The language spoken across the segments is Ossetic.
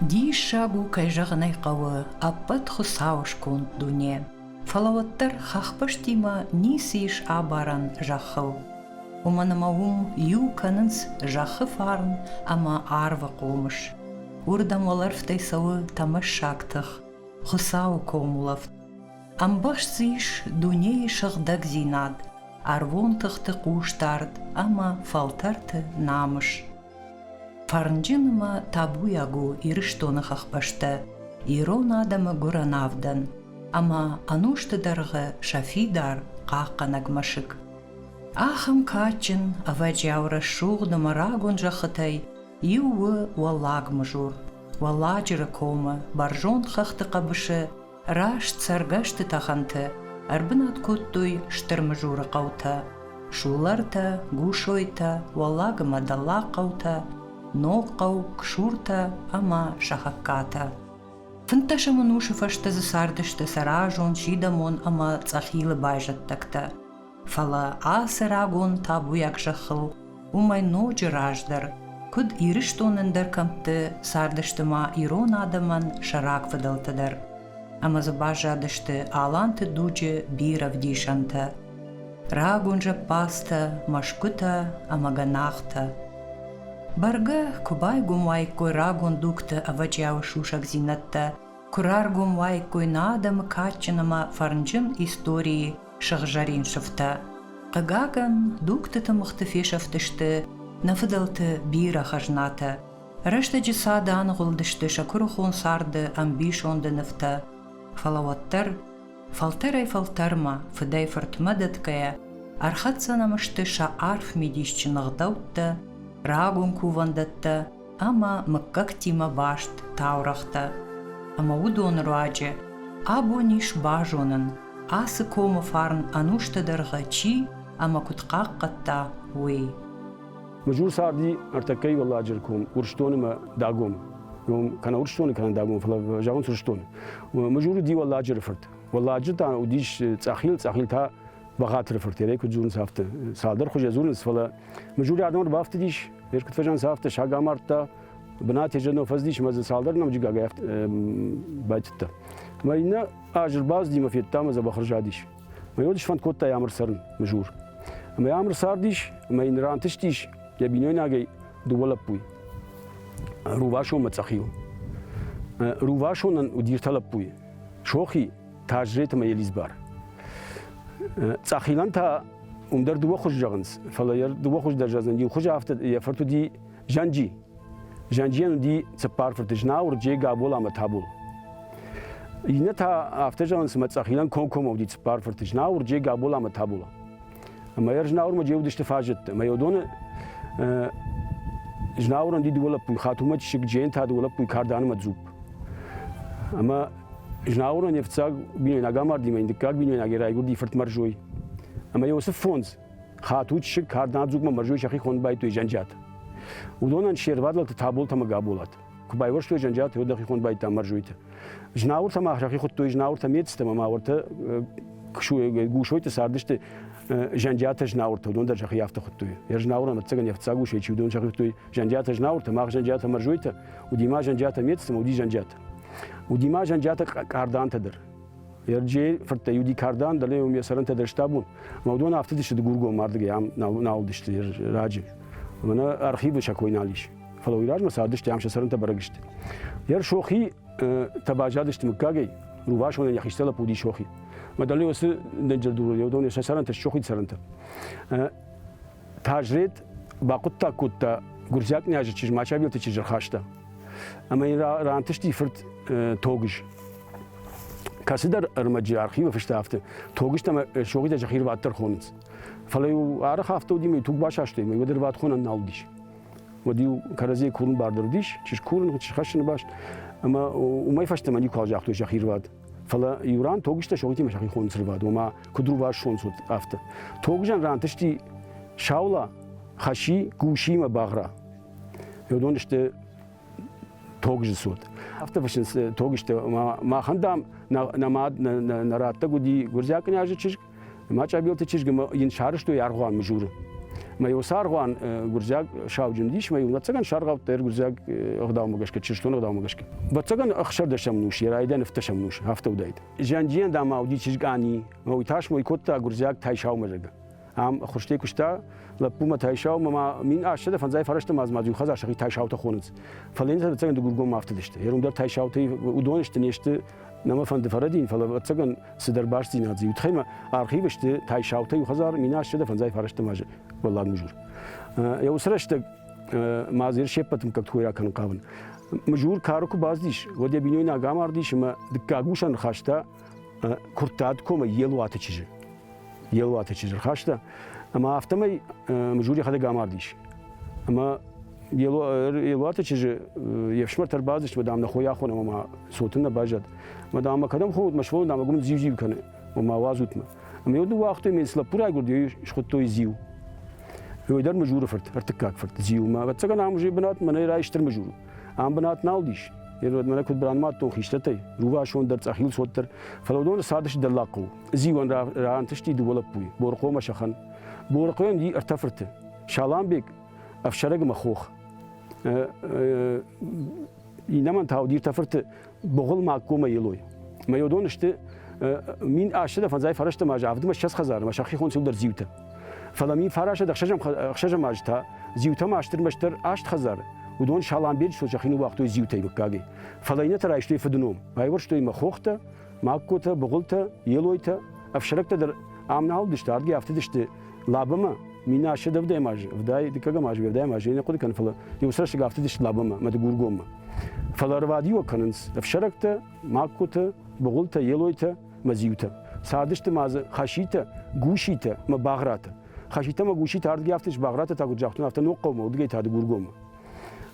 Диссаг у, кӕй зӕгъын ӕй хъӕуы, ӕппӕт Хуыцауы сконд дуне. Фӕлӕ уӕддӕр хӕхбӕстимӕ ницы ис абарӕн зӕххыл. Уымӕн ӕмӕ уым иу кӕнынц зӕххы фарн ӕмӕ арвы хъомыс. Уырдӕм уӕлӕрвтӕй цӕуы тӕмӕссаг тых, Хуыцауы комулӕфт. Ӕмбӕхст дзы ис дунейы сыгъдӕгдзинад, ӕрвон тыхты хъусдард ӕмӕ фӕлтӕрты намыс. Фӕрнджын ӕмӕ табуйаг у Ирыстоны хӕхбӕстӕ, ирон адӕмы гуырӕн авдӕн ӕмӕ ӕнусты дӕргъы сӕ фидар хъахъхъӕнӕг мӕсыг. Ахӕм кадджын, ӕвӕджиау рӕсугъд ӕмӕ рагон зӕххытӕй иу у Уӕллаг Мызур, Уӕлладжыры комы, бӕрзонд хӕхты хъӕбысы Раст цӕргӕсты тӕхӕнты ӕрбынат кодтой Стыр Мызуры хъӕутӕ, Сулӕртӕ, Гусойтӕ, Уӕллаг ӕмӕ Дӕллаг хъӕутӕ, Ногхъӕу, Ксуртӕ ӕмӕ Сахӕгкатӕ. Фынддӕсӕм ӕнусы фӕстӕ дзы цардысты Цӕразон, Сидӕмон ӕмӕ Цъӕхилы байзӕддӕгтӕ. Фӕлӕ ацы рагон табуйаг зӕххыл уымӕй ноджы раздӕр, куыд Ирыстоны ӕндӕр кӕмтты цардысты ма ирон адӕмӕн сӕ рагфыдӕлтӕ дӕр. Ӕмӕ дзы баззадысты аланты дуджы бирӕ ӕвдисӕнтӕ. Рагон зӕппадзтӕ, мӕсгуытӕ ӕмӕ гӕнахтӕ. Бӕргӕ, куы байгом уаиккой рагон дугты ӕвӕджиауы сусӕгдзинӕдтӕ, куы раргом уаиккой нӕ адӕмы кадджын ӕмӕ фӕрнджын историйы сыгъзӕрин сыфтӕ. Хъыгагӕн, дугты тымыгъты фесӕфтысты нӕ фыдӕлты бирӕ хӕзнатӕ. Рӕстӕджы цады аныгъуылдысты сӕ куырыхон царды ӕмбисонды нывтӕ. Фӕлӕ уӕддӕр, фӕлтӕрӕй-фӕлтӕрмӕ, фыдӕй-фыртмӕ дӕтгӕйӕ, ӕрхӕццӕ нӕм сты сӕ арф мидисджын ӕгъдӕуттӕ, рагон кувӕндӕттӕ ӕмӕ мыггӕгтимӕ баст таурӕгътӕ. Ӕмӕ уыдоны руаджы абон ис базонӕн, ацы комы фарн ӕнусты дӕргъы чи ӕмӕ куыд хъахъхъӕдта, уый. Мызур царди ӕртӕккӕйы Уӕлладжыры ком Урсдоны ӕмӕ Дагом. Кӕнӕ Урсдоны, кӕнӕ Дагом, фӕлӕ зӕгъынц Урсдоны. Мызур уыди Уӕлладжыры фырт. Уӕлладжыр та уыдис Цъӕхил, Цъӕхил та Бӕгъатыры фырт, йӕ куыд дзурынц, афтӕ. Цалдӕр хуызӕ дзурынц, фӕлӕ Мызур ардӕм ӕрбафтыдис, йе куыд фӕзӕгъынц, афтӕ саг амардта, бынат йӕ зӕрдӕмӕ фӕцыдис ӕмӕ дзы цалдӕр нӕмджыгагӕй байтыдта. Ӕмӕ иннӕ аз ӕрбацыди ӕмӕ федта ӕмӕ дзӕбӕх ӕрзадис. Ӕмӕ уӕд сфӕнд кодта йӕ ам ӕрцӕрын, Мызур. Ӕмӕ ам ӕрцардис ӕмӕ йын рантыстис йӕ бинойнагӕй дыууӕ лӕппуйы. Рувасонмӕ Цъӕхил. Рувасонӕн уыди ӕртӕ лӕппуйы. Сохи, Тазрет ӕмӕ Елизбар. Цъӕхилӕн та уым дӕр дыууӕ хуыз зӕгъынц, фӕлӕ йӕ дыууӕ хуыз дӕр зӕгъынц. Иу хуызы афтӕ йӕ фырт уыди Зӕнджи. Зӕнджийӕн уыди цыппар фырты Знауыр, Дже, Габол ӕмӕ Табол. Иннӕ та афтӕ зӕгъынц, ӕмӕ Цъӕхилӕн комкоммӕ уыди цыппар фырты Знауыр, Дже, Габол ӕмӕ Табола. Ӕмӕ йӕ Знауырмӕ Дже уыдысты фаззӕттӕ. Ӕмӕ уыдоны Знауырӕн уыди дыууӕ лӕппуйы, Хатумӕ чызг, Джейӕн та дыууӕ лӕппуйы, Кардан ӕмӕ Дзупп. Ӕмӕ Знауырӕн йе фыццаг бинойнаг амарди ӕмӕ йын дыккаг бинойнагӕй райгуырди фырт Мӕрзой. Ӕмӕ йӕ уыцы фондз Хату чызг Кардан-Дзугмӕ Мӕрзой сӕхи хонын байдыдтой Зӕнджиат. Уыдонӕн се рвадӕлты Таболт ӕмӕ Габолат. Куы байуӕрстой Зӕнджиаты, уӕд дӕхи хон байдыдта Мӕрзойты. Знауыртӕ ма сӕхи хуыдтой Знауыртӕ Мецтӕ ӕмӕ ма уӕртӕ Гусойты цардысты Зӕнджиатӕ Знауыртӕ, уыдон дӕр сӕхи афтӕ хуыдтой. Йӕ Знауырӕн ӕвӕццӕгӕн йӕ фыццаг усӕй чи уыдон сӕхи хуыдтой Зӕнджиатӕ Знауыртӕ, мах Зӕнджиатӕ Мӕрзойтӕ, уыди ма Зӕнджиатӕ Мецтӕ ӕмӕ уыди Зӕнджиатӕ. Уыди ма Зӕнджиатӕ Къардантӕ дӕр. Ерджейы фырттӕ уыди Кардан, дӕлӕ уым йӕ цӕрӕнтӕ дӕр штабон. Ӕмӕ уыдон афтыдысты Дыгургомы ардыгӕй, ам нал уыдысты раджы. Мӕнӕ архивы сӕ кой нал ис. Фӕлӕ уый размӕ цардысты, ам сӕ цӕрӕнтӕ бӕрӕг сты. Йӕ Сохи та баззадысты мыггагӕй, Рувасонӕн йӕ хистӕр лӕппу уыди Сохи. Мӕ дӕлӕ уыцы дынджыр дурыл уыдон сӕ цӕрӕнтӕ Сохи цӕрӕнтӕ. Тазрет бахъуыддаг кодта гуырдзиаг кънязы чызг Мачабелты чызджы ӕрхаста. Ӕмӕ йын рантысти фырт Тогыз. Кӕцыдӕр ӕрмӕджы архивы фыста афтӕ, Тогызтӕ ӕмӕ Согъитӕ сӕхи ӕрваддӕр хонынц. Фӕлӕ-иу арӕх афтӕ уыди, ӕмӕ-иу туг басастой, ӕмӕ уӕд ӕрвад хонӕн нал уыдис. Уӕд-иу кӕрӕдзийы курын бар дӕр уыдис, чызг курын, чызг хӕссыны баст. Ӕмӕ уымӕй фӕстӕмӕ никуал загътой сӕхи ӕрвад. Фӕлӕ иу ран Тогызтӕ Согъитимӕ сӕхи хонынц ӕрвад, ома куыд рувассон цот, афтӕ. Тогызӕн рантысти Саула, Хӕси, Гуси ӕмӕ Багъра. Уыдон сты Тогызы цот. Афтӕ фыссынц Тогызтӕ, махӕн, дам, нӕ мад, нӕ раттӕг уыди гуырдзиаг кънязы чызг, Мачъабелты чызг ӕмӕ йын сарӕзтой аргъуан Мызуры. Мӕ уыцы аргъуан гуырдзиаг сауджын уыдис, мӕ ӕвӕццӕгӕн саргъӕуттӕ гуырдзиаг ӕгъдаумӕ гӕсгӕ, чырыстон ӕгъдаумӕ гӕсгӕ. Ӕвӕццӕгӕн ӕхсӕрдӕсӕм нус, йӕ райдиан ӕфтдӕсӕм нус, афтӕ уыдаид. Зианджийӕн дам ма уыди чызг Ани, ӕмӕ уый та смой кодта гуырдзиаг Тайсаумӕ, зӕгъгӕ. Ам ӕххуырстӕй куыста, лӕппумӕ Тайсаумӕ ма 1805 фарӕстӕм азмӕ иу хӕдзар сӕхи Тайсаутӕ хонынц. Фӕлӕ йын ӕвӕццӕгӕн Дыгургоммӕ афтыдысты. Йе дӕр Тайсаутӕй уыдон сты, не сты, нӕ мӕ фӕнды фӕрӕдийын, фӕлӕ ӕвӕццӕгӕн цыдӕр бастдзинад дзы уый мӕ архивы сты Тайсаутӕ иу хӕдзар 1805 фарӕстӕм азы Уӕллаг Мызур. Йӕ уыцы рӕстӕг ма дзы се ппӕт мыггӕгты хой ракӕнын хъавын. Мызур кары куы бацыдис, уӕд йӕ бинойнаг амардис ӕмӕ дыккаг усӕн рхаста Куырттаты комӕй Елуаты чызджы. Елуаты чызджы рхаста, ӕмӕ афтӕмӕй Мызур йӕхӕдӕг амардис. Ӕмӕ Елуаты чызджы йе фсымӕртӕ ӕрбацыдысты, дам, нӕ хойы ахон ӕмӕ ма цотын нӕ баззад. Ӕмӕ, дам, мӕ кӕдӕм хонут, мӕ сывӕллон, дам, ӕгуым дзиу-дзиу кӕны, ома уадзут мӕ. Ӕмӕ йӕ ныууагътой, ӕмӕ цы лӕппу райгуырд, уый схуыдтой Дзиу. Уый дӕр Мызуры фырт, ӕртыккаг фырт Дзиу. Мӕ ӕвӕццӕгӕн ам уже бынат мӕнӕй рай стыр Мызур. Ам бынат нал уыдис. Мӕнӕ куыд ранымадтон хистӕртӕй, рувасон дӕр, цъӕхил цот дӕр, фӕлӕ уыдоны цардысты дӕллаг хъӕу. Дзиуӕн рантысти дыууӕ лӕппуйы, Борыхъо ӕмӕ Сӕхӕн. Борыхъойӕн уыди ӕртӕ фырты. Саламбег, ӕфсӕрӕг ӕмӕ хох. Иннӕмӕн та уыди ӕртӕ фырты Богъыл, Магко ӕмӕ Елой. Мӕ уыдон сты 1805 фарӕстӕм азы авдмӕ 20 хӕдзары ӕмӕ сӕхи хонынц иуылдӕр Дзиутӕ. Фӕлӕ 1906 азы та Дзиутӕм астырмӕстдӕр аст хӕдзары, уыдон Саламбеджы цот сӕхи ныууагътой Дзиутӕй мыггагӕй. Фӕлӕ иннӕтӕ райстой фыды ном, байуӕрстой ӕмӕ хохтӕ, Магкотӕ, Быгъуылтӕ, Елойтӕ, ӕфсӕрӕгтӕ дӕр ам нал уыдысты, ардгӕ афтыдысты Лабӕмӕ, 1870 азы, ӕвдай дыккӕгӕм азы, ӕвдайӕм азы, нӕ хъуыды кӕнын, фӕлӕ иу рӕстӕг афтыдысты Лабӕмӕ, мӕ Дыгургоммӕ. Фӕлӕ ӕрвадиуӕг кӕнынц ӕфсӕрӕгтӕ, Магкотӕ, Быгъуылтӕ, Елойтӕ мӕ Дзиутӕ. Цардысты ма дзы Хаситӕ, Гуситӕ мӕ Багъратӕ. Хаситӕ мӕ Гуситӕ ардыгӕй афтыдысты, Багъратӕ та куыд загътон, афтӕ Ногхъӕумӕ, уырдыгӕй та Дыгургоммӕ.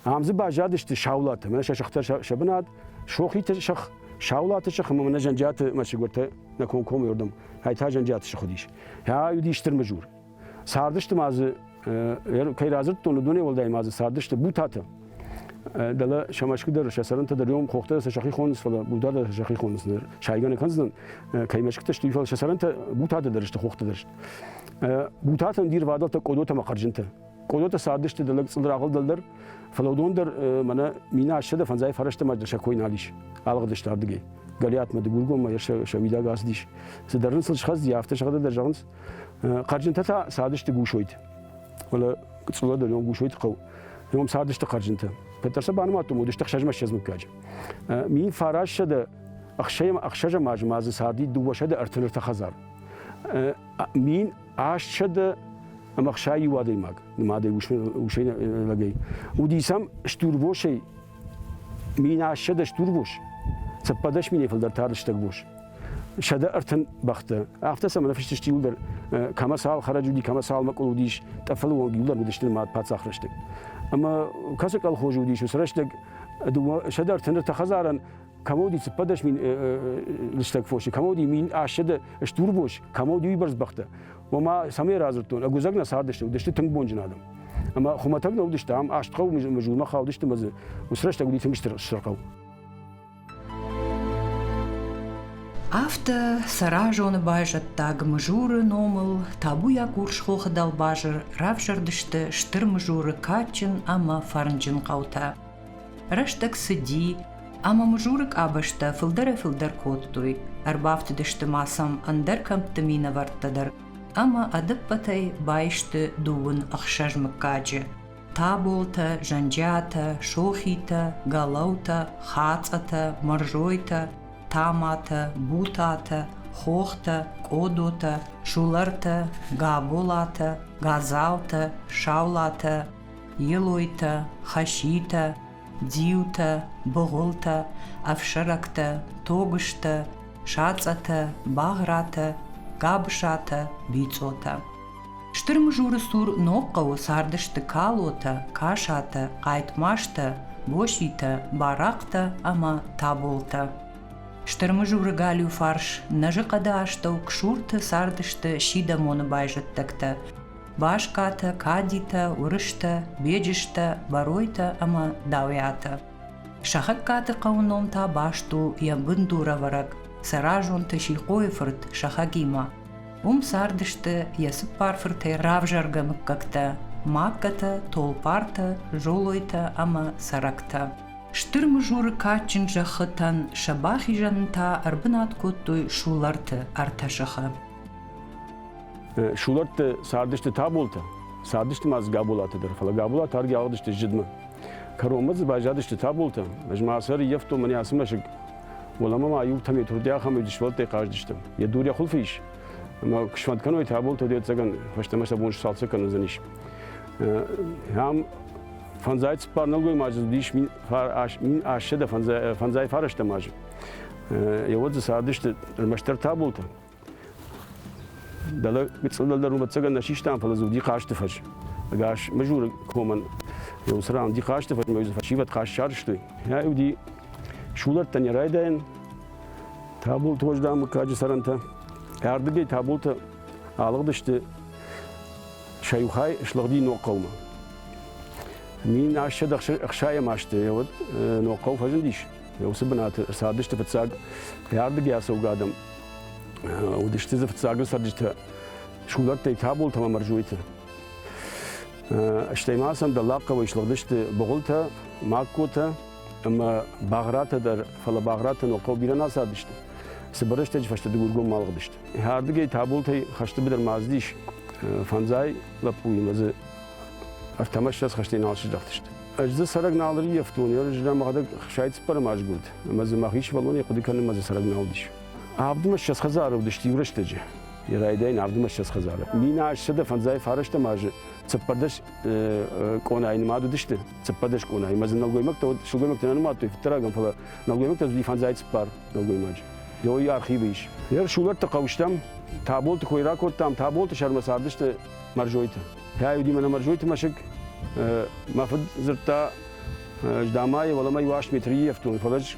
Ам дзы баззадысты Саулатӕ, мӕнӕ сӕ сыхтӕ сӕ бынат, Сохиты сых, Саулаты сых ӕмӕ мӕнӕ Зӕнджиаты мӕсыгуыртӕ нӕ комкоммӕ уырдӕм. Ай та Зӕнджиаты сых уыдис. Ай уыди стыр мызур. Цардысты ма дзы, кӕй радзырдтон, уыдонӕй уӕлдай ма дзы цардысты Бутатӕ. Дӕлӕ сӕ Мӕскуы дӕр, сӕ цӕрӕнтӕ дӕр ем хохтӕ сӕ сӕхи хонынц, фӕлӕ Бутатӕ сӕ сӕхи хонынц. Сайгӕ нӕ кӕндзынӕн, кӕй мӕсгуытӕ сты, фӕлӕ сӕ цӕрӕнтӕ Бутатӕ дӕр сты, хохтӕ дӕр сты. Бутатӕн уыди рвадӕлтӕ Къодотӕ ӕмӕ Хъӕрджынтӕ. Къодотӕ цардысты дӕлӕг цъылрагъыл дӕлдӕр, фӕлӕ уыдон дӕр мӕнӕ 1805 фарӕстӕм сӕ кой нал ис. Алыгъдысты ардыгӕй. Гӕлиатмӕ, Дыгургоммӕ сӕ уидаг ацыдис. Цыдӕр ын сыл схӕцыди, афтӕ сӕхӕдӕг дӕр зӕгъынц. Хъӕрджынтӕ та цардысты Гусойты. Фӕлӕ Цъула дӕр Гусойты хъӕу. Уым цардысты хъӕрджынтӕ. Кӕддӕр сӕ банымадтон, уыдысты ӕхсӕзмӕ ссӕдз мыггаджы. 1906 азы ма дзы царди 233 хӕдзар. 1861 адӕймаг, нымадӕй усӕй лӕгӕй. Уыди сӕм стурвосӕй 1800 стурвос, 14 минӕй фылдӕр та лыстӕгвос. 130 бӕхтӕ. Афтӕ сӕм ныфыстысты иуылдӕр, кӕмӕ цал хӕрӕджы уыди, кӕмӕ цал мӕкъуыл уыдис, тъӕфылы онг иуылдӕр уыдысты нымад паддзах рӕстӕг. Ӕмӕ кӕцы колхозы уыдис, уыцы рӕстӕг 233 хӕдзарӕн кӕмӕ уыди 14 мин лыстӕг фосы, кӕмӕ уыди 1800 стурвос, кӕмӕ уыди уыйбӕрц бӕхтӕ. Ома, цӕмӕй радзырдтон, ӕгуыдзӕг нӕ цардысты, уыдысты тынг бонджын адӕм. Ӕмӕ хуымӕтӕг нӕ уыдысты, ам аст хъӕуы Мызурмӕ хаудысты ӕмӕ дзы уыцы рӕстӕг уыди тынг стыр хъӕу. Афтӕ Цӕразоны байзӕддаг Мызуры номыл табуйаг Урсхохы дӕлбазыр равзӕрдысты Стыр Мызуры кадджын ӕмӕ фӕрнджын хъӕутӕ. Рӕстӕг цыди, ӕмӕ Мызуры къабӕзтӕ фылдӕрӕй-фылдӕр кодтой, ӕрбафтыдысты ма сӕм ӕндӕр кӕмтты минӕвӕрттӕ дӕр ӕмӕ ӕдӕппӕтӕй баисты дыууын ӕхсӕз мыггаджы – Таболтӕ, Зӕнджиатӕ, Сохитӕ, Гӕлӕутӕ, Хацъӕтӕ, Мӕрзойтӕ, Таматӕ, Бутатӕ, Хохтӕ, Къодотӕ, Сулӕртӕ, Габолатӕ, Гадзаутӕ, Саулатӕ, Елойтӕ, Хаситӕ, Дзиутӕ, Быгъуылтӕ, Ӕфсӕрӕгтӕ, Тогызтӕ, Сацъатӕ, Багъратӕ, Габысатӕ, Бицъотӕ. Стыр Мызуры цур Ногхъӕуы цардысты Калотӕ, Касатӕ, Хъайтмазтӕ, Боситӕ, Барахътӕ ӕмӕ Таболтӕ. Стыр Мызуры галиу фарс нӕзыхъӕды астӕу Ксурты цардысты Сидӕмоны байзӕддӕгтӕ, Баскатӕ, Кадитӕ, Уырыстӕ, Беджызтӕ, Бӕройтӕ ӕмӕ Дауиатӕ. Сӕхӕгкаты хъӕуы ном та баст у йӕ бындурӕвӕрӕг Цӕразонты Сихъойы фырт Сӕхӕгимӕ. Уым цардысты йӕ цыппар фыртӕй равзӕргӕ мыггӕгтӕ Магкатӕ, Толпартӕ, Золойтӕ ӕмӕ Цӕрӕктӕ. Стыр Мызуры кадджын зӕххытӕн сӕ бахизӕны та ӕрбынат кодтой Суларты ӕртӕ сыхы. Сулӕртты цардысты Таболтӕ, цардысты ма дзы Габолатӕ дӕр, фӕлӕ Габолатӕ ӕргӕлдысты зыдмӕ. Кӕронмӕ дзы баззадысты Таболтӕ, ӕз ма сӕ ӕрыййӕфтон мӕнӕ ацы мӕсыг. Уӕлӕмӕ ма иу тӕметурдӕ ахӕм уыдысвӕлттӕй хъаздысты. Йӕ дур йӕ хуылфы ис, ӕмӕ куы сфӕнд кӕной Таболтӕ, уӕд ӕцӕгӕн фӕстӕмӕ сӕ бон сцалцӕг кӕнын уыдзӕнис. Ам фӕндзай цыппар нӕлгоймаджы уыдис 1850 фарӕстӕм азы. Йӕ уӕд дзы цардысты ӕрмӕстдӕр Таболтӕ. Дӕлӕ гыццыл дӕлдӕр ӕвӕццӕгӕн нӕ систам, фӕлӕ дзы уыди хъазты фӕз. Ӕгас Мызуры комӕн уыцы ран уыди хъазты фӕз, ӕмӕ дзы фӕсивӕд хъазт сарӕзтой. Ай уыди сулӕрттӕн йӕ райдайӕн, Таболты уӕздан мыггаджы цӕрӕнтӕ. Ардыгӕй Таболтӕ алыгъдысты сӕ иу хай слыгъди Ногхъӕумӕ. 1860 азты уӕд Ногхъӕу фӕзындис. Уыцы бынаты цардысты фыццаг ардыгӕй ацӕугӕ адӕм. Уыдысты дзы фыццаг цӕрджытӕ сулӕрттӕй Таболтӕ ӕмӕ Мӕрзойты. Стӕй ма сӕм Дӕллагхъӕуӕй слыгъдысты Быгъуылтӕ, Магкотӕ ӕмӕ Багъратӕ дӕр, фӕлӕ Багъратӕ Ногхъӕу бирӕ нӕ цардысты. Цыбыр рӕстӕджы фӕстӕ Дыгургоммӕ алыгъдысты. Ардыгӕй Таболтӕй хӕсты быдырмӕ ацыдис фӕндзай лӕппуимӕ дзы ӕртӕмӕ ссӕдз хӕстӕй нал сыздӕхтысты. Ӕз дзы цӕрӕг нал ӕрыййӕфтон, ӕз мӕхӕдӕг хсай цыппӕрӕм аз гуырд, ӕмӕ дзы мӕхи сывӕллонӕй хъуыды кӕнын ӕмӕ дзы цӕрӕг нал уыдис. Авдмӕ ссӕдз хӕдзары уыдысты иу рӕстӕджы. Йӕ райдайӕн авдмӕ ссӕдз хӕдзары. 1850 фарӕстӕм азы 14 къонайы нымад уыдысты, 14 къонайы. Ӕмӕ дзы нӕлгоймӕгтӕ уыд, сылгоймӕгтӕ нӕ нымадтой фыддӕрагӕн, фӕлӕ нӕлгоймӕгтӕ уыди фӕндзай цыппар нӕлгоймаджы. Йой архивы ис. Йе рсулӕртты хъӕустӕм Таболты кой ракодтам, Таболты сӕрмӕ цардысты Мӕрзойты. Ӕй уыди мӕнӕ Мӕрзойты мӕсыг. Мӕ фыд дзырдта, ӕз дам ӕй уӕлӕмӕ иу аст метры ййӕфтон, фӕлӕ ӕз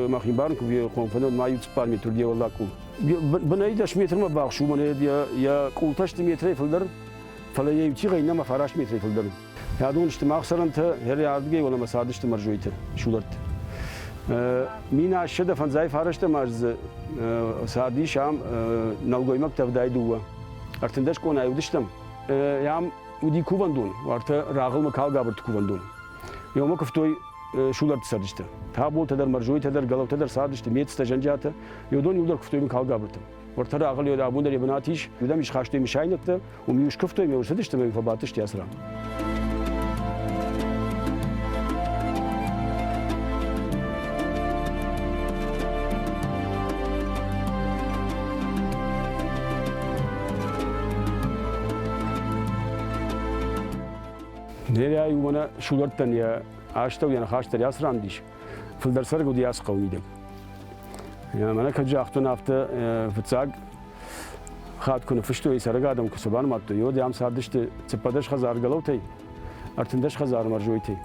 мӕхи барын куы хъом фӕнод ма иу цыппар метр уыди уӕллаг къул. Бынӕй дӕс метрмӕ ввахс у, мӕнӕ йӕ къултӕ сты метрӕй фылдӕр, фӕлӕ йӕ иу тигъӕй иннӕмӕ фараст метрӕй фылдӕр. Адон сты мах цӕрӕнтӕ, ардыгӕй уӕлӕмӕ цардысты Мӕрзойты сулӕртты. 1850 фарӕстӕм аз дзы цардис ам нӕлгоймӕгтӕ 72. 13 къонайы уыдыстӕм. Ам уыди кувӕндон, уартӕ рагъыл Мыкалгабырты кувӕндон. Еумӕ куывтой сулӕртты цӕрджытӕ. Таболтӕ дӕр, Мӕрзойтӕ дӕр, Гӕлӕутӕ дӕр цардысты, Мецтӕ, Зӕнджиатӕ. Уыдон иуылдӕр куывтой Мыкалгабырты. Уӕртӕ рагъыл йӕ абон дӕр йӕ бынат ис. Уыдӕм исхастой мысайнӕгтӕ, уым-иу скуывтой ӕмӕ ӕрцыдысты ӕмӕ-иу фӕбадтысты ацы ран. Нерӕй уымӕн сулӕрттӕн йӕ астӕу йӕ ныхас дӕр ацы ран уыдис. Фылдӕр цӕрӕг уыди ацы хъӕуы мидӕг. Мӕнӕ кӕд загътон, афтӕ фыццаг хатт куы ныффыстой, цӕрӕг адӕм куы сӕ банымадтой, уӕд ам цардысты 14 хӕдзары Гӕлӕутӕй, 13 хӕдзары Мӕрзойтӕй.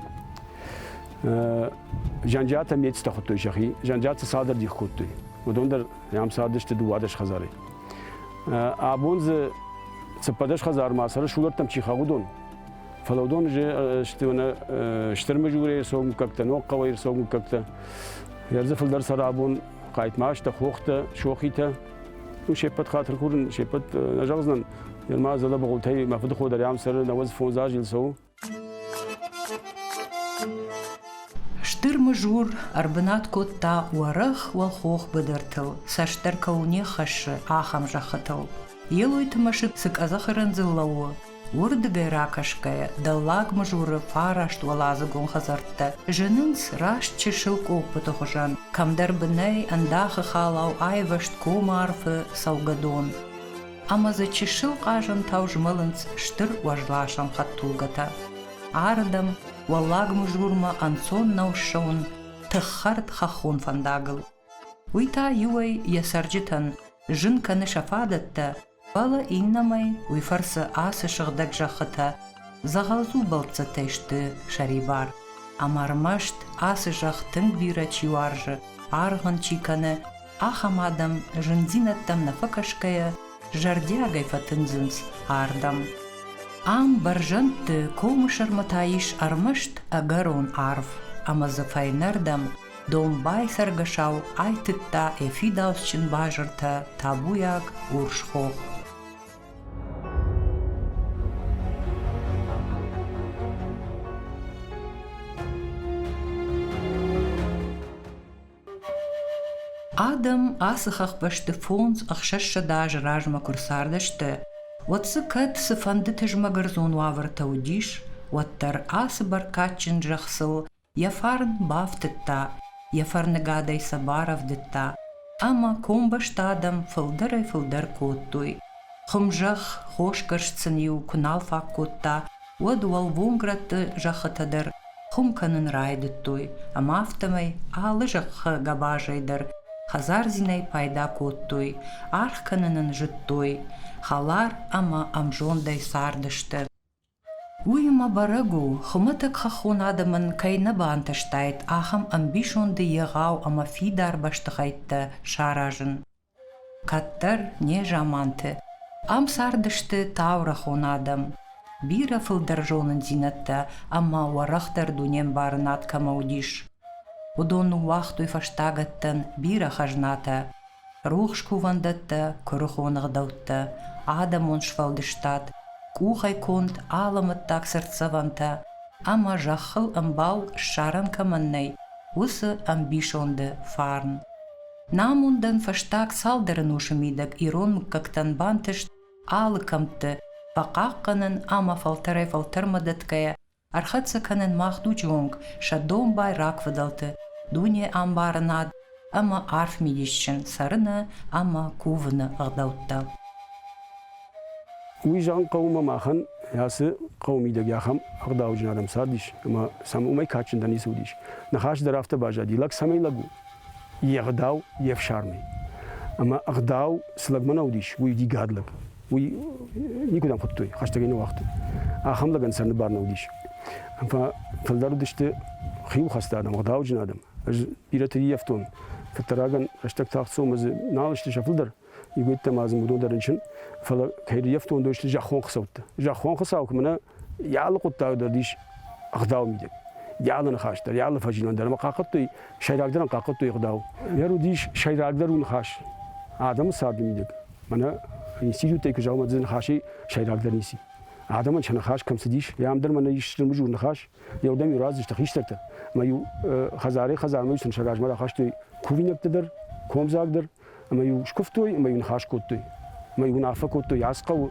Зӕнджиатӕ Мецтӕ хуыдтой сӕхи, Зӕнджиатӕ цалдӕр дих кодтой. Уыдон дӕр ам цардысты 12 хӕдзарӕй. Абон дзы 14 хӕдзармӕ цӕры сулӕрттӕм чи хауы, уыдон. Фӕлӕ уыдон сты Стыр Мызурӕй ӕрцӕуӕг мыггӕгтӕ, Ногхъӕуӕй ӕрцӕуӕг мыггӕгтӕ. Йӕ дзы фылдӕр цӕры абон Хъайтмазтӕ, Хохтӕ, Сохитӕ. Ну, се ппӕт хатыр курын, се ппӕт нӕ зӕгъдзынӕн. Нырма Зӕлӕ Быгъуылтӕй мӕ фыдыхо дӕр ам цӕры, 95 азы йыл цӕуы. Стыр Мызур ӕрбынат кодта уӕрӕх уӕлхох быдыртыл, цӕстдӕр кӕуыл не ххӕссы, ахӕм зӕххытыл. Елойты мӕсыг цы къӕдзӕхы рындзыл лӕууы, уырдыгӕй ракӕсгӕйӕ Дӕллаг Мызуры фараст уӕладзыгон хӕдзӕрттӕ зынынц раст чысыл къоппыты хуызӕн, кӕмдӕр бынӕй ӕндахы халау айвӕзт комы арфы цӕугӕдон. Ӕмӕ дзы чысыл хъазӕнтау змӕлынц стыр уӕзласӕн хӕдтулгӕтӕ. Ардӕм, Уӕллаг Мызурмӕ ӕнцон нӕу ссӕуын тыххӕрд хӕххон фӕндагыл. Уый та иуӕй йӕ цӕрджытӕн зын кӕны сӕ фадӕттӕ, фӕлӕ иннӕмӕй уый фӕрцы ацы сыгъдӕг зӕххытӕ дзӕгъӕлдзу бӕлццӕттӕй сты сӕрибар. Ӕмӕ ӕрмӕст ацы зӕхх тынг бирӕ чи уарзы, аргъ ын чи кӕны, ахӕм адӕм зындзинӕдтӕм нӕ фӕкӕсгӕйӕ зӕрдиагӕй фӕтындзынц ардӕм. Ам бӕрзӕндты комы сӕрмӕ та ис ӕрмӕст ӕгӕрон арв ӕмӕ дзы фӕйнӕрдӕм домбай цӕргӕсау айтыдта йӕ фидауцджын базыртӕ табуйаг урс хох. Адӕм ацы хӕхбӕсты фондз-ӕхсӕзсӕдӕ азы размӕ куы рцардысты, уӕд дзы кӕд цыфӕнды тызмӕгӕрдзон уавӕртӕ уыдис, уӕддӕр ацы бӕркадджын зӕхх сыл йӕ фарн бафтыдта, йӕ фӕрныгадӕй сӕ барӕвдыдта, ӕмӕ комбӕсты адӕм фылдӕрӕй-фылдӕр кодтой. Хуымзӕхх, хосгӕрст сын-иу куы нал фаг кодта, уӕд уӕлвонг рӕтты зӕххытӕ дӕр хуым кӕнын райдыдтой, ӕмӕ афтӕмӕй алы зӕххы гӕбазӕй дӕр хӕдзардзинӕй пайда кодтой, аргъ кӕнын ын зыдтой, хӕлар ӕмӕ ӕмзондӕй цардысты. Уыимӕ бӕрӕг у, хуымӕтӕг хӕххон адӕмӕн кӕй нӕ бантыстаид ахӕм ӕмбисонды егъау ӕмӕ фидар бӕстыхӕйттӕ саразын. Кӕддӕр, незаманты, ам цардысты таурӕгъон адӕм, бирӕ фылдӕр зонындзинӕдтӕ ӕмӕ уӕрӕхдӕр дунембарынад кӕмӕ уыдис. Уыдон ныууагътой фӕстагӕттӕн бирӕ хӕзнатӕ, рухс кувӕндӕттӕ, куырыхон ӕгъдӕуттӕ, адӕмон сфӕлдыстад, къухӕй конд алӕмӕттаг цыртдзӕвӕнтӕ ӕмӕ зӕххыл ӕмбал ссарӕн кӕмӕн нӕй, уыцы ӕмбисонды фарн. Нӕ амондӕн фӕстаг цалдӕр ӕнусы мидӕг ирон мыггӕгтӕн бантыст алы кӕмтты фӕхъахъхъӕнын ӕмӕ фӕлтӕрӕй-фӕлтӕрмӕ дӕтгӕйӕ ӕрхӕццӕ кӕнын мах дуджы онг сӕ домбай рагфыдӕлты дунеӕмбарынад ӕмӕ арф мидисджын цӕрыны ӕмӕ кувыны ӕгъдӕуттӕ. Уый зӕгъын хъӕуы ӕмӕ махӕн ацы хъӕуы мидӕг ахӕм ӕгъдауджын адӕм цардис ӕмӕ сӕм уымӕй кадджындӕр ницы уыдис. Ныхас дӕр афтӕ баззади, лӕг цӕмӕй лӕг у, йе гъдау, йе фсармӕй. Ӕмӕ ӕгъдау цы лӕгмӕ нӕ уыдис, уый уыди гад лӕг. Уый никуыдӕм хуыдтой, хӕстӕгӕй нӕ уагътой. Ахӕм лӕгӕн цӕрыны бар нӕ уыдис. Ӕмӕ фылдӕр уыдысты хиуылхӕцгӕ адӕм, ӕгъдауджын адӕм. Ӕз бирӕты ййӕфтон. Фыддӕрагӕн рӕстӕг тагъд цӕуы ӕмӕ дзы нал сты сӕ фылдӕр. Иугӕйттӕ ма дзы уыдон дӕр рынчын, фӕлӕ кӕй рййӕфтон, уыдон сты зӕххон хуыцӕуттӕ. Зӕххон хуыцау куы мӕнӕ йӕ алы хъуыддаг дӕр ис ӕгъдауы мидӕг. Йӕ алы ныхас дӕр, йӕ алы фӕзилӕн дӕр ӕмӕ хъахъхъӕдтой, сӕйрагдӕрӕн хъахъхъӕдтой ӕгъдау. Йӕ уыдис сӕйрагдӕр у ныхас адӕмы царды мидӕг. Мӕнӕ институттӕй куы зӕгъӕм, дзы ныхасӕй сӕйрагдӕр ницы. Адӕмӕн сӕ ныхас кӕм цыдис, йӕ ам дӕр мӕнӕ ис стыр ныхас, еудӕм-иу радзысты хистӕртӕ, ӕмӕ-иу хӕдзарӕй-хӕдзармӕ-иу сын сӕ размӕ рахастой кувинӕгтӕ дӕр, комдзаг дӕр, ӕмӕ-иу скуывтой ӕмӕ-иу ныхас кодтой. Ӕмӕ-иу уынаффӕ кодтой, ацы хъӕуы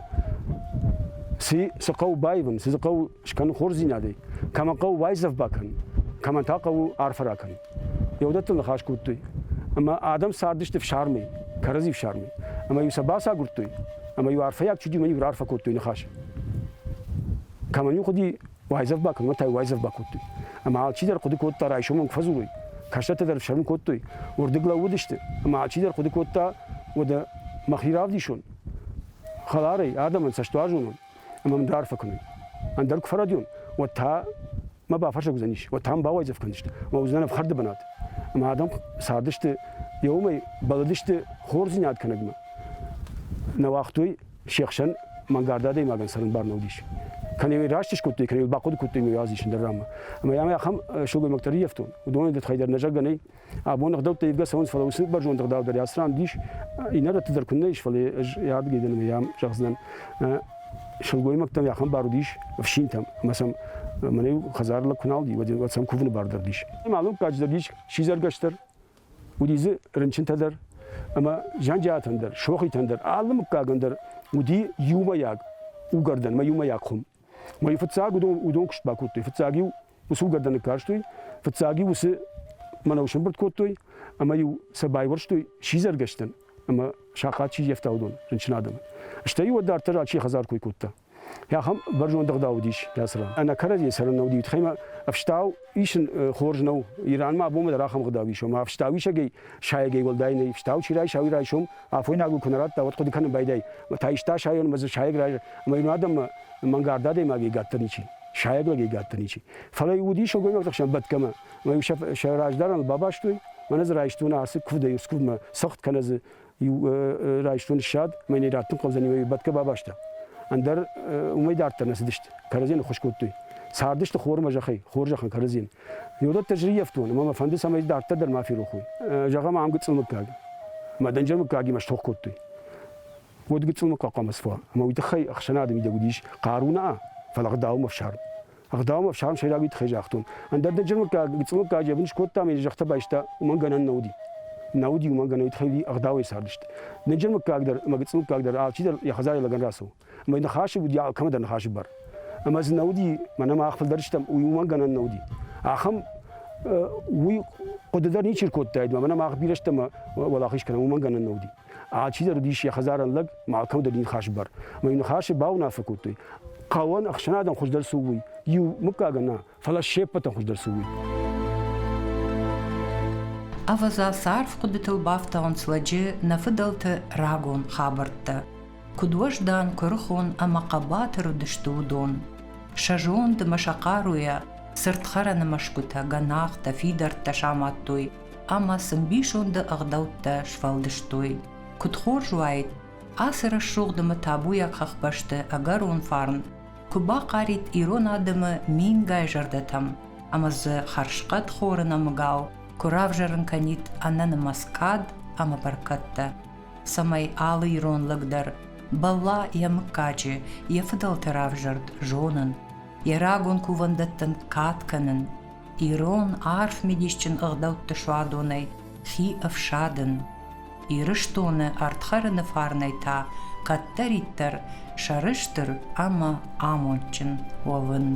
цы, цы хъӕуы баивын, цы дзы хъӕуы скӕнын хорздзинадӕй, кӕмӕн хъӕуы уайдзӕф бакӕнын, кӕмӕн та хъӕуы арфӕ ракӕнын. Еуыдӕттыл ныхас кодтой. Ӕмӕ адӕм цардысты фсармӕй, кӕрӕдзи фсармӕй. Ӕмӕ-иу сӕ бацагуырдтой, ӕмӕ-иу арфӕйаг чуди ӕмӕ-иу раарфӕ кодтой ныхасы. Кӕмӕн-иу хъуыди уайдзӕф бакӕнын, та уайдзӕф бакодтой. Ӕмӕ алчидӕр хъуыды кодта, райсом куы фӕдзурой, кӕстӕртӕ дӕр ӕфсӕрмы кодтой, уырдыг лӕууыдысты, ӕмӕ алчидӕр хъуыды кодта, уӕдӕ мӕхи равдисон, хӕларӕй, адӕмӕн цӕстуарзон ӕмӕ мын раарфӕ кӕной. Ӕндӕр куы фӕрӕдион, уӕд та мӕ бафӕрсӕг уыдзӕнис, уӕд та мын бауайдзӕф кӕндзысты, ӕмӕ уыдзынӕн ӕфхӕрды бынат. Ӕмӕ адӕм цардысты, еумӕй бӕллыдысты хорздзинад кӕнӕгмӕ. Нӕ уагътой се хсӕн мӕнгард адӕймагӕн цӕрын бар нӕ уыдис. Кӕнӕ раст скодтой, кӕнӕ бахъуыды кодтой ме уадзис ӕндӕр ранмӕ. Ӕмӕ йӕм ахӕм сылгоймӕгтӕ рыййӕфтон. Уыдоны тыххӕй дӕр нӕ зӕгъгӕ нӕй. Абон ӕгъдӕуттӕ ивгӕ цӕуынц, фӕлӕ уыцы бӕрзонд ӕгъдау дӕр ацы ран уыдис. Иннӕ рӕтты дӕр куыннӕ ис, фӕлӕ ӕз йӕ ардыгӕй дӕн ӕмӕ йӕм зӕгъдзынӕн. Сылгоймӕгтӕм ахӕм бар уыдис, ӕфсинтӕм, ӕмӕ сӕм мӕнӕ-иу хӕдзары лӕг куы нал уыди, уӕд сӕм кувыны бар дӕр уыдис. Алы мыггаджы дӕр уыдис сидзӕргӕс дӕр, Уыди дзы рынчынтӕ дӕр ӕмӕ зӕнджиатӕн дӕр, сохитӕн дӕр, алы мыггагӕн дӕр уыди иумӕйаг угӕрдӕн ӕмӕ иумӕйаг хуым. Ӕмӕ-иу фыццаг уыдон куыст бакодтой. Фыццаг-иу уыцы угӕрдӕн ныккарстой, фыццаг-иу уыцы мӕнӕу сӕмбырд кодтой ӕмӕ-иу сӕ байуӕрстой сидзӕргӕстӕн ӕмӕ сахъат чи ййӕфта, уыдон, рынчын адӕмы. Стӕй-иу уӕд дарддӕр алчи хӕдзар кой кодта. Ахӕм бӕрзонд ӕгъдау уыдис ацы ран. Ӕнӕ кӕрӕдзийы цӕрын нӕ уыди, тыххӕй ма ӕфстау исын хорз нӕу. Иранмӕ абонмӕ дӕр ахӕм ӕгъдау ис, ома ӕфстауисӕгӕй сайӕгӕй уӕлдай нӕй. Ӕфстау чи райса, уый райсом афойнагыл куы нӕ радта, уӕд хъуыды кӕнын байдай. Та иста сайон ӕмӕ дзы сайӕг райс, ӕмӕ ирон адӕммӕ мӕнгард адӕймагӕй гӕддӕр ничи, сайӕг лӕгӕй гӕддӕр ничи. Фӕлӕ уыди сылгоймӕгты хсӕн бӕтгӕмӕ, ӕмӕ-иу сӕ раздарӕныл бабастой, мӕнӕ дзы райстон ацы куывдӕй скуывдмӕ цыхт кӕнӕ дзы иу райстон ссад, мӕ не раттын хъӕудзӕни, мӕ бӕтгӕ бабаста. Ӕндӕр уымӕй дарддӕр нӕ цыдысты, кӕрӕдзийӕн ӕххуыс кодтой. Цардысты хормӕ зӕххӕй, хорзӕхӕн кӕрӕдзийӕн. Уыдӕттӕ зыййӕфтон, ӕмӕ мӕ фӕнды, цӕмӕй дарддӕр дӕр ма ферох уой. Зӕгъӕм, ам гыццыл мыггаг. Мӕ дӕнджыр мыггагимӕ стох кодтой. Уӕд гыццыл мыггаг хъуамӕ сфуа. Ӕмӕ уый тыххӕй ӕхсӕнады мидӕг уыдис хъару нӕ, фӕлӕ ӕгъдаумӕ ӕфсарм. Ӕгъдаумӕ ӕфсарм сӕйраг уый тыххӕй загътон. Ӕндӕр дӕнджыр мыггаг, гыццыл мыггаджы йӕ бын скодта ӕмӕ йын зӕхтӕ байста, уымӕн гӕнӕн нӕ уыди. Нӕ уыди уымӕн гӕнӕн тыххӕй ӕгъдауӕй цардысты. Дынджыр мыггаг дӕр ӕмӕ гыццыл мыггаг дӕр алчидӕр йӕ хӕдзары лӕгӕн рацӕуы. Ӕмӕ ныхасы уыди алкӕмӕ дӕр ныхасы бар. Ӕмӕ дзы нӕ уыди, мӕнӕ мах фылдӕр стӕм, уый уымӕн гӕнӕн нӕ уыди. Ахӕм уый хъуыды дӕр ничи ркодтаид, мӕнӕ мах бирӕ стӕм уӕлахиз кӕнӕм, уымӕн гӕнӕн нӕ уыди. Алчидӕр уыдис йӕ хӕдзарӕн лӕг, ӕмӕ алкӕмӕ дӕр ныхасы бар. Ӕмӕ ныхасы бауынаффӕ кодтой, хъӕуӕн ӕхсӕнадӕн хуыздӕр цы у, уый. Иу мыггагӕн нӕ, фӕлӕ се ппӕтӕн хуыздӕр цы уый. Ӕвӕдза, цы арф хъуыдытыл бафтауынц лӕджы нӕ фыдӕлты рагон хабӕрттӕ. Куыд уӕздан, куырыхон ӕмӕ хъӕбатыр уыдысты уыдон. Сӕ зонд ӕмӕ сӕ хъаруйӕ цыртхӕрӕны мӕсгуытӕ, гӕнахтӕ, фидӕрттӕ самадтой ӕмӕ цы мбисонды ӕгъдӕуттӕ сфӕлдыстой. Куыд хорз уаид, ацы рӕсугъд ӕмӕ табуйаг хӕхбӕсты ӕгӕрон фарн куы бахъарид ирон адӕмы мингай зӕрдӕтӕм ӕмӕ дзы хӕрзхъӕд хоры нӕмыгау куы равзӕрын кӕнид ӕнӕнымӕц кад ӕмӕ бӕркӕдтӕ, цӕмӕй алы ирон лӕг дӕр бӕлла йӕ мыггаджы, йӕ фыдӕлты равзӕрд зонын, йӕ рагон кувӕндӕттӕн кад кӕнын, ирон арф мидисджын ӕгъдӕутты суадонӕй хи ӕфсадын. Ирыстоны ӕрдхӕрыны фарнӕй та кӕддӕриддӕр сӕрыстыр ӕмӕ амондджын уӕвын.